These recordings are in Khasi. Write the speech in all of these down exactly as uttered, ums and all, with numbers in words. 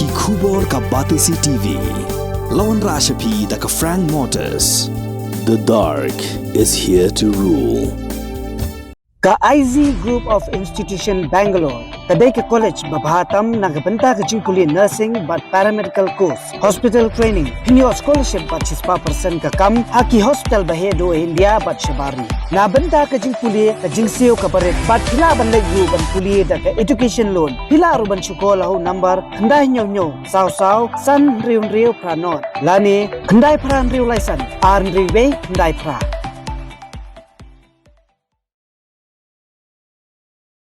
Ki khubor ka Batesi T V. La wanrah sha phi da ka Frank Motors. The dark is here to rule. Ka I Z Group of Institution Bangalore ka dei ka college ba bha tam na ka bynta ka jingpule nursing bad paramedical course, hospital training, pynïoh scholarship bad shispah percent ka kam ha ki hospital ba heh duh India bad shabar ri. Na bynta ka jingpule, ka jingsiew kaba rit bad phi lah ban leit ruh ban pule da ka education loan. Phi lah ruh ban shu call ha u number khyndai hynñiew hynñiew saw saw san hynriew hynriew phra nod lane khyndai phra hynriew lai san ar hynriew wei khyndai phra.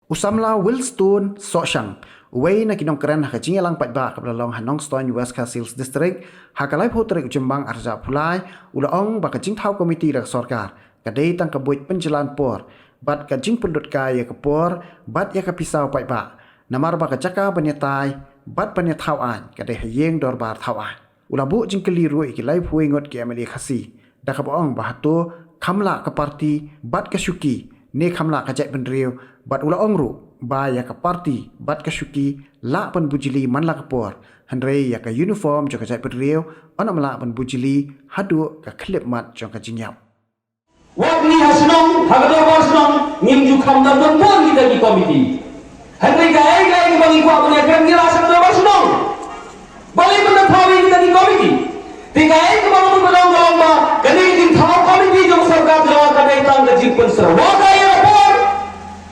U samla Wilstone Sohshang, uwei na ki nongkren ha ka jingïalang paidbah kaba la long ha Nongstoiñ, West Khasi Hills District, ha ka laiphew tarik u Jymmang arhajar arphew lai, u la ong ba ka jingthaw komiti da ka sorkar ka dei tang ka buit pynjlan por bad ka jingpynlut kai ïa ka por bad ïa ka pisa u paidbah, namar ba ka jaka ban ïatai bad ban ïathaw aiñ ka dei ha ïing dorbar thaw aiñ. U la buh jingkylli ruh ïa ki laiphew ngut ki M L A Khasi da kaba ong ba hato kham lah ka party bad ka shuki ne kham lah ka jaitbynriew, bad u la ong ruh ba ïa ka party bad ka shuki lah ban bujli man la ka por, hynrei ïa ka uniform jong ka jaitbynriew yn ym lah ban bujli haduh ka khyllipmat jong ka jingïap. Wat ngi ha shnong, ha ka dorbar shnong, ngim ju kham don don bun kita ki komiti. Hynrei kaei kaei kaba ngi kwah ban ïakren ngi rah sha ka dorbar shnong. Balei ban da thaw ïa kita ki komiti? Te kaei kaba ngi ban ong ba kane ka jingthaw komiti jong ka sorkar jylla ka dei tang ka jingpynsyrwa ïa ka por,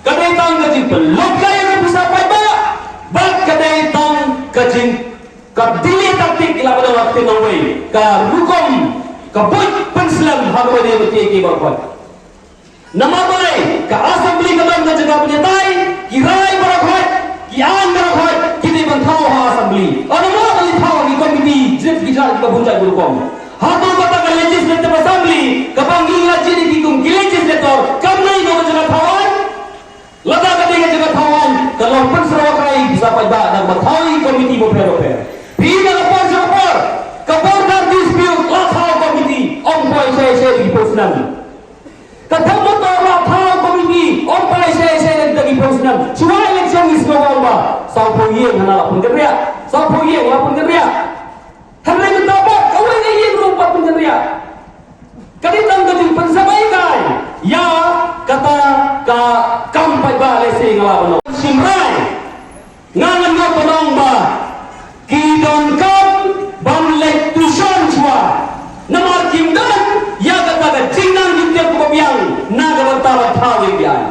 ka dei tang ka jingpynlut ïa ka pisa paidbah, bad ka dei tang ka jing Ka delay tactic ki la ba dang la ktien nongwei, ka rukom ka buit pynslem ha kaba ïadei bad kiei kiei baroh khoit. Namar balei ka assembly ka don ka jaka pynïatai, ki rai baroh khoit, ki aiñ baroh khoit ki dei ban thaw ha assembly. Ynda ma ka dei thaw ha ki komiti jrip ki jrah ki ba bun jait bun rukom. Hato kata ka legislative assembly kaba ngi la jied ïa ki kum ki legislator kam dei ka jaka thaw aiñ? Lada ka dei ka jaka thaw aiñ, ka long pynsyrwa kai pisa paidbah na kaba thaw ïa ki komiti bapher bapher. Phi na ka por sha ka por, ka border dispute la thaw komiti, ym poi shai shai da ki phew snem. Ka thong motor la thaw komiti, ym poi shai shai da ki phew snem. Shuwa election ngi sngewbha ba sawphew ïing hana la pynkynriah, sawphew ïing la pynkynriah. Hynrei mynta pat kawei ka ïing ruh pat pynkynriah. Ka dei tang ka jingpynsabai kai ïa kata ka kam paidbah. Lehse nga lah ban ong shim rai, nga ngam ïoh ban ong ba ki donkam ban leit tuition shuwa, namar kim don ïa kata ka jingnang jingtip kaba biang na ka bynta ban thaw ïa ki aiñ.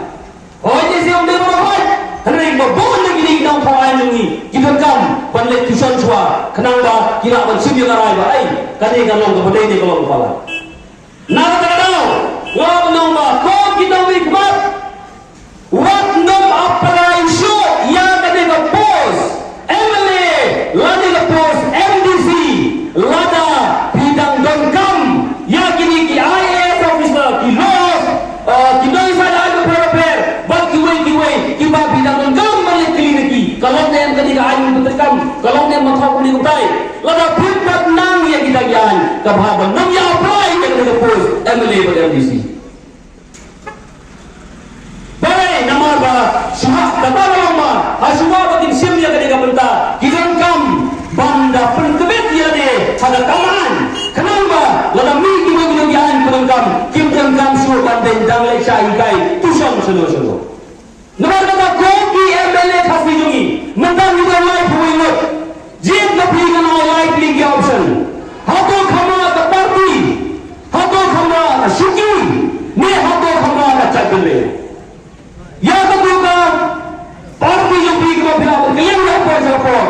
Hooid, lehse ym dei baroh khoit, hynrei ba bun na kine ki nongthaw aiñ jong ngi ki donkam ban leit tuition shuwa khnang ba ki lah ban shim ïa ka rai ba, ai, kane ka long kaba dei ne ka long kaba la. Na kata ka daw nga ong ba ko ki nongmihkhmat, wat nym apply shuh ïa kane ka post M L A lane ka post M D C lada phi dang donkam ïa kine ki I A S officer, ki lawyers, ah, ki nongïasaid aiñ bapher bapher bad kiwei kiwei kiba phi dang donkam ban leit kylli na ki. Ka long ne em kane ka aiñ ban treikam? Ka long ne em ban thaw kumne kumtai? Lada phi pat nang ïa kita ki aiñ, kaba bha ban nym ïa apply ïa kane ka post M L A bad M D C. Balei? Namar ba shuwa kata ka long ba ha shuwa ba kin shim ïa kane ka bynta ki donkam ban da pyntbit ïa lade ha ka kam aiñ, khnang ba lada mih kiwei kiwei ki aiñ ki donkam, kim donkam shuh ban dang leit shah hikai tuition shano shano. Namar kata ko ki M L A Khasi jong ngi, mynta ngi don laiphew wei ngut. Jied ma phi, ngan ai lai tylli ki option. Hato khamra ka party, hato khamra ka shuki, ne hato khamra ka jaitbynriew. Ïa katu ka party jong phi kaba phi lah ban kylliang na ka por sha ka por,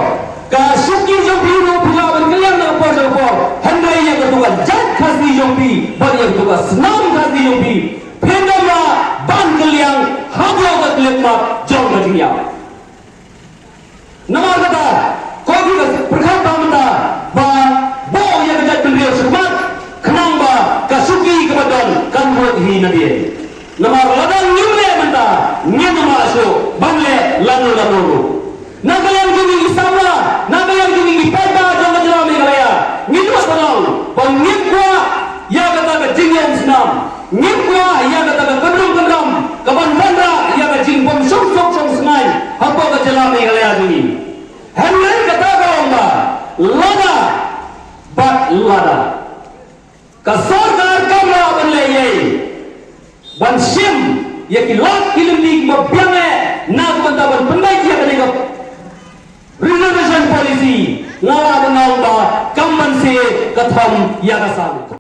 ka shuki jong phi ruh phi lah ban kylliang na ka por sha ka por, hynrei ïa katu ka jait Khasi jong phi bad ïa katu ka snam Khasi jong phi, phin ym lah ban kylliang haduh ka khyllipmat jong ka jingïap. Namar kata, ko ki ka pyrkhat ba mynta ba buh ïa ka jaitbynriew shakhmat, khnang ba ka shuki kaba don kan bud hi nadien. Namar lada ngim leh mynta, ngin ym lah shuh ban leh lano lano ruh. Na ka liang jong ngi ki samla, na ka liang jong ngi ki paidbah jong ka jylla Meghalaya, ngi doh tang ba ngim kwah ïa kata ka jingïaumsnam. Ngim kwah ïa kata ka kynrum kynram kaban wanrah ïa ka jingbym shong suk shong sngain hapoh ka jylla Meghalaya jong ngi. Lada bad lada ka sorkar kam lah ban leh ei ban shim ïa ki lad ki lynti kiba biang eh na ka bynta ban pynbeit ïa kane ka reservation policy, nga lah ban ong ba kam ban siew ka thong ïa ka sang.